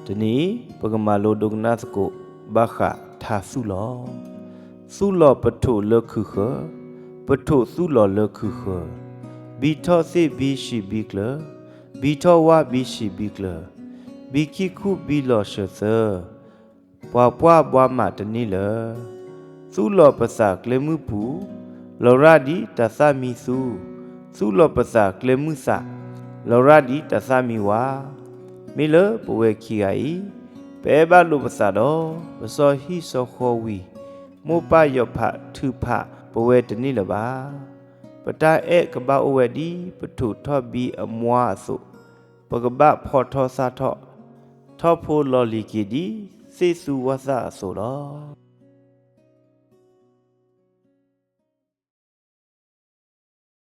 တနံၤအံၤ ပကမၤလိဒိကနၣ်သကိး ဘၣ်ဃးထါသူၣ်လီၤ. သူၣ်လီၤပထိးလၢခုးဃၢၤ, ပထိးသူၣ်လီၤလၢခုးဃၢၤ, ဘံထီၣ်သ့ၣ်ဘံဆံးဘံကျၢၤ, ဘံထီၣ်ဝၣ်ဘံဆံးဘံကျၢၤ, ဘံခံခူၣ်ဘံလီၤစၢၤသၢ, ပှၤပှၢ်ဘှါမးတန့ၢ်လၢၤ. သူၣ်လီၤပသးကျဲမုၢ်ပူၤ, လီၤရၣ်ဒ်တၢ်သၣ်မံသူ, သူၣ်လီၤပသးကျဲမုၢ်သး, လီၤရၣ်ဒ်တၢ်သၣ်မံဝါ. မ့ၢ်လၢပဝဲခံဂၤအံၤ, ပအဲၣ်ဘၣ်လိာ်ပသးဒီး ပစီၤဟံၣ်စီၤဃီဝံၤ, မိၢ်ပၢ်ယီၤဖးထုးဖးပဝဲတန့ၢ်လၢၤဘၣ်. ပတၢ်အဲၣ်ကဘၣ်အိၣ်ဝဲဒ်ပထိးထီၣ်ဘံအမွါအသိး, ပကဘၣ်ဖီထီၣ်သၣ်ထီၣ်, ထီၣ်ဖိလီၤလံၤက့ၤဒ်သ့ၣ်သူဝၣ်သၣ်အသိးလီၤ.